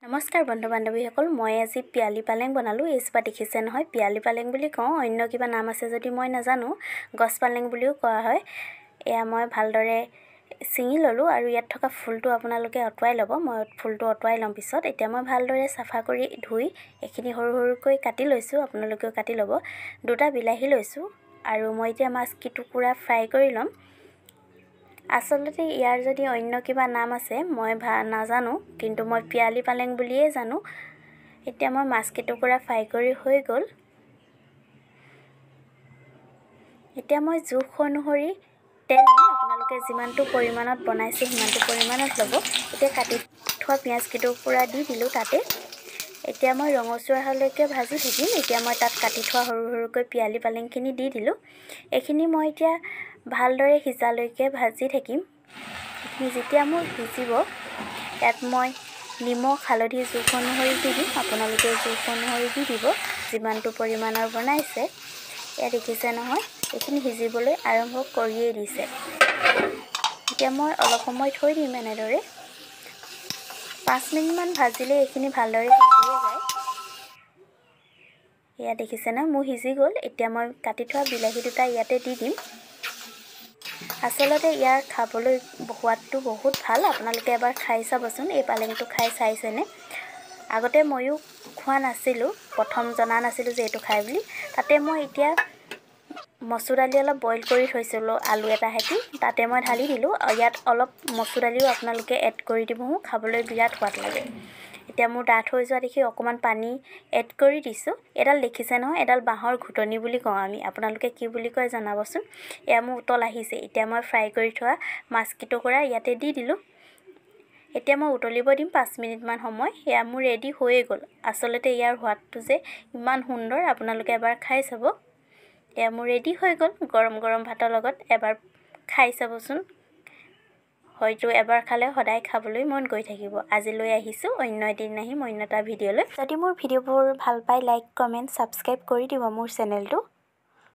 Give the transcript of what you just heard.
নমস্কাৰ বন্ধু বান্ধৱীসকল, মই আজি পিয়ালি পালেং বনালোঁ। এইজোপা দেখিছে নহয়, পিয়ালি পালেং বুলি কওঁ, অন্য কিবা নাম আছে যদি মই নাজানো, গছ পালেং বুলিও কোৱা হয়। এয়া মই ভালদৰে ছিঙি ল'লোঁ আৰু ইয়াত থকা ফুলটো আপোনালোকে আঁতৰাই ল'ব। মই ফুলটো আঁতৰাই ল'ম পিছত। এতিয়া মই ভালদৰে চাফা কৰি ধুই এইখিনি সৰু সৰুকৈ কাটি লৈছোঁ, আপোনালোকেও কাটি ল'ব। দুটা বিলাহী লৈছোঁ আৰু মই এতিয়া মাছ কেইটুকুৰা ফ্ৰাই কৰি ল'ম। আচলতে ইয়াৰ যদি অন্য কিবা নাম আছে মই নাজানো, কিন্তু মই পিয়ালি পালেং বুলিয়ে জানো। এতিয়া মই মাছ কেইটুকুৰা ফ্ৰাই কৰি হৈ গ'ল। এতিয়া মই জোখ অনুসৰি তেল দিম। আপোনালোকে যিমানটো পৰিমাণত বনাইছে সিমানটো পৰিমাণত ল'ব। এতিয়া কাটি থোৱা পিঁয়াজ কেইটুকুৰা দি দিলোঁ তাতে। এতিয়া মই ৰঙচুৱা হোৱালৈকে ভাজি থাকিম। এতিয়া মই তাত কাটি থোৱা সৰু সৰুকৈ পিয়ালি পালেংখিনি দি দিলোঁ। এইখিনি মই এতিয়া ভালদৰে সিজালৈকে ভাজি থাকিম। এইখিনি যেতিয়া মোৰ সিজিব, ইয়াত মই নিমখ হালধি জোখ অনুসৰি দি দিম। আপোনালোকে জোখ অনুসৰি দি দিব যিমানটো পৰিমাণৰ বনাইছে। এয়া দেখিছে নহয়, এইখিনি সিজিবলৈ আৰম্ভ কৰিয়েই দিছে। এতিয়া মই অলপ সময় থৈ দিম এনেদৰে। 5 মিনিটমান ভাজিলে এইখিনি ভালদৰে সিজিয়ে যায়। এয়া দেখিছে নহয়, মোৰ সিজি গ'ল। এতিয়া মই কাটি থোৱা বিলাহী দুটা ইয়াতে দি দিম। আচলতে ইয়াৰ খাবলৈ সোৱাদটো বহুত ভাল, আপোনালোকে এবাৰ খাই চাবচোন। এই পালেংটো খাই চাইছেনে? আগতে ময়ো খোৱা নাছিলোঁ, প্ৰথম জনা নাছিলোঁ যে এইটো খাই বুলি। তাতে মই এতিয়া মচুৰ দালি অলপ বইল কৰি থৈছিলোঁ, আলু এটা সৈতে তাতে মই ঢালি দিলোঁ। ইয়াত অলপ মচুৰ দালিও আপোনালোকে এড কৰি দিব, খাবলৈ বিৰাট সোৱাদ লাগে। এতিয়া মোৰ ডাঠ হৈ যোৱা দেখি অকণমান পানী এড কৰি দিছোঁ। এডাল দেখিছে নহয়, এডাল বাঁহৰ ঘুটনি বুলি কওঁ আমি, আপোনালোকে কি বুলি কয় জনাবচোন। এয়া মোৰ উতল আহিছে। এতিয়া মই ফ্ৰাই কৰি থোৱা মাছ কেইটুকুৰা ইয়াতে দি দিলোঁ। এতিয়া মই উতলিব দিম 5 মিনিটমান সময়। এয়া মোৰ ৰেডি হৈয়ে গ'ল। আচলতে ইয়াৰ সোৱাদটো যে ইমান সুন্দৰ, আপোনালোকে এবাৰ খাই চাব। এয়া মোৰ ৰেডি হৈ গ'ল। গৰম গৰম ভাতৰ লগত এবাৰ খাই চাবচোন, হয়তো এবাৰ খালে সদায় খাবলৈ মন গৈ থাকিব। আজিলৈ আহিছোঁ, অন্য এদিন আহিম অন্য এটা ভিডিঅ'লৈ। যদি মোৰ ভিডিঅ'বোৰ ভাল পায় লাইক, কমেণ্ট, ছাবস্ক্ৰাইব কৰি দিব মোৰ চেনেলটো।